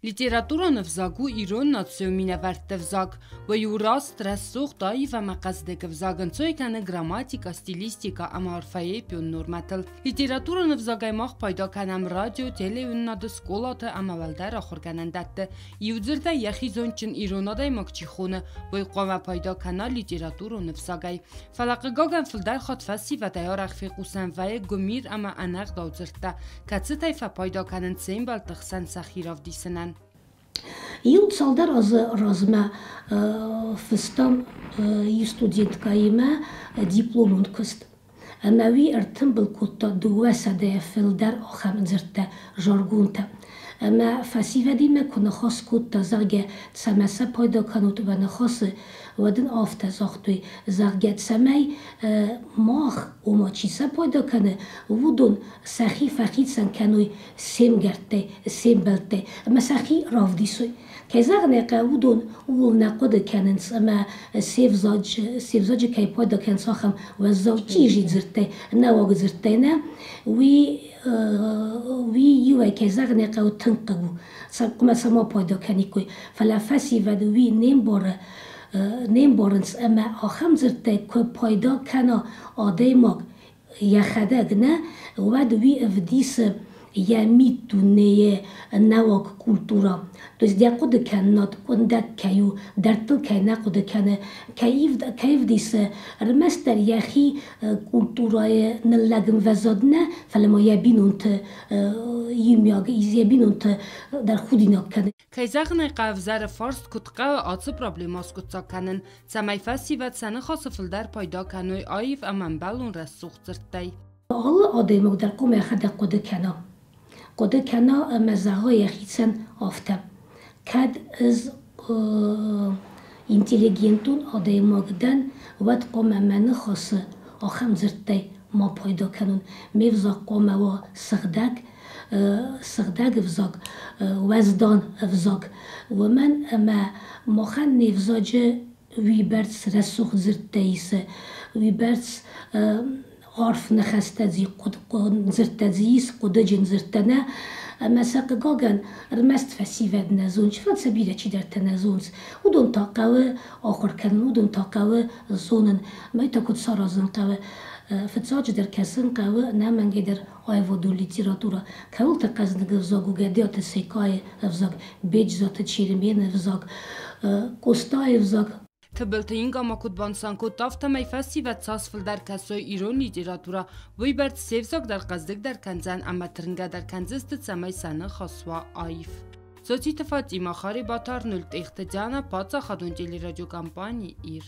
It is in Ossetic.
Литературон ӕвзаг у ирон национ минӕвӕртты ӕвзаг. Уый у раст, рӕсугъд, аив ӕмӕ хъӕздыг ӕвзаг, ӕнцой кӕны грамматикӕ, стилистикӕ ӕмӕ орфоэпион нормӕтыл. Литературон ӕвзагӕй мах пайда кӕнӕм радио, телеуынынады, скъолаты ӕмӕ уӕлдӕр ахуыргӕнӕндӕтты. Иудзырдӕй, йӕхи зондджын ирон адӕймаг чи хоны, уый хъуамӕ пайда кӕна литературон ӕвзагӕй. Фӕлӕ, хъыгагӕн, фылдӕр хатт фӕсивӕдӕй арӕх фехъусӕн вӕййы гуымир ӕмӕ ӕнӕгъдау дзырдтӕ, кӕцытӕй фӕпайда кӕнынц се мбӕлтты хсӕн сӕхи равдисынӕн. Иу цалдӕр азы размӕ фыстам иу студенткӕимӕ дипломон куыст. Ӕмӕ уый ӕртымбыл кодта 200-ӕй фылдӕр ахӕм дзырдтӕ, жаргонтӕ. Ӕмӕ фӕсивӕдимӕ куы ныхас кодта, зӕгъгӕ, цӕмӕ сӕ пайда кӕнут уӕ ныхасы, уӕд ын афтӕ загътой, зӕгъгӕ, цӕмӕй мах, ома чи сӕ пайда кӕны, уыдон сӕхи фӕхицӕн кӕной се мгӕрттӕй, се мбӕлттӕй ӕмӕ сӕхи равдисой. Кӕй зӕгъын ӕй хъӕуы, уыдон ууыл нӕ хъуыды кӕнынц ӕмӕ се взаджы кӕй пайда кӕнынц, ахӕм уӕззау чъизи дзырдтӕй, нӕуӕг дзырдтӕй нӕ, уый уый иуӕй, кӕй зӕгъын ӕй хъӕуы, тынг хъыг у. Хъуамӕ сӕ ма пайда кӕниккой. Фӕлӕ фӕсивӕд уый не мбары, не мбарынц ӕмӕ ахӕм дзырдтӕй куы пайда кӕна адӕймаг йӕхӕдӕг нӕ, уӕд уый ӕвдисы йӕ миддунейы нӕуӕг культурӕ. То есть йӕ хъуыды кӕнынад къуындӕг кӕй у, дӕрдтыл кӕй нӕ хъуыды кӕны, кӕй ӕвдисы ӕрмӕстдӕр йӕхи культурӕйы ныллӕг ӕмвӕзад нӕ, фӕлӕ ма йӕ бинонты иумиаг, йӕ бинонты дӕр худинаг кӕны. Кӕй зӕгъын ӕй хъӕуы, ӕвзӕры фарст куыд хъӕуы ацы проблемӕ аскъуыддзаг кӕнын, цӕмӕй фӕсивӕд сӕ ныхасы фылдӕр пайда кӕной аив ӕмӕ ӕмбӕлон рӕсугъд дзырдтӕй. Алы адӕймаг дӕр хъуамӕ йӕхӕдӕг хъуыды кӕна. Хъуыды кӕна ӕмӕ зӕгъа йӕхицӕн афтӕ: кӕд ӕз интеллигентон адӕймаг дӕн, уӕд хъуамӕ мӕ ныхасы ахӕм дзырдтӕй ма пайда кӕнон. Ме взаг хъуамӕ уа сыгъдӕг, сыгъдӕг ӕвзаг, уӕздан ӕвзаг, уымӕн ӕмӕ махӕн не взаджы уыйбӕрц рӕсугъд дзырдтӕ исы, уыйбӕрц арф ныхӕстӕ дзы дзырдтӕ дзы ис, хъуыдыджын дзырдтӕ нӕ, ӕмӕ сӕ хъыгагӕн ӕрмӕст фӕсивӕд нӕ зонынц, фӕлӕ сӕ бирӕ чидӕртӕ нӕ зонынц. Уыдон та хъӕуы ахуыр кӕнын, уыдон та хъӕуы зонын, мӕй та куыд саразын хъӕуы. Фыццаджыдӕр кӕсын хъӕуы ӕнӕмӕнгӕйдӕр аивадон литературӕ. Кӕуылты хъӕздыг ӕвзаг у Гӕдиаты Секъайы ӕвзаг, Беджызаты Чермены ӕвзаг, Къостайы ӕвзаг. Тыбылты Инга ма куыд банысан кодта, афтӕмӕй фӕсивӕд цас фылдӕр кӕсой ирон литературӕ, уыйбӕрц се взаг дӕр хъӕздыгдӕр кӕндзӕн ӕмӕ тырнгӕ дӕр кӕндзысты, цӕмӕй сӕ ныхас уа аив. Цоциты Фатимӕ, Харебаты Арнольд, Тъехты Диана, паддзахадон телерадиокомпани «Ир».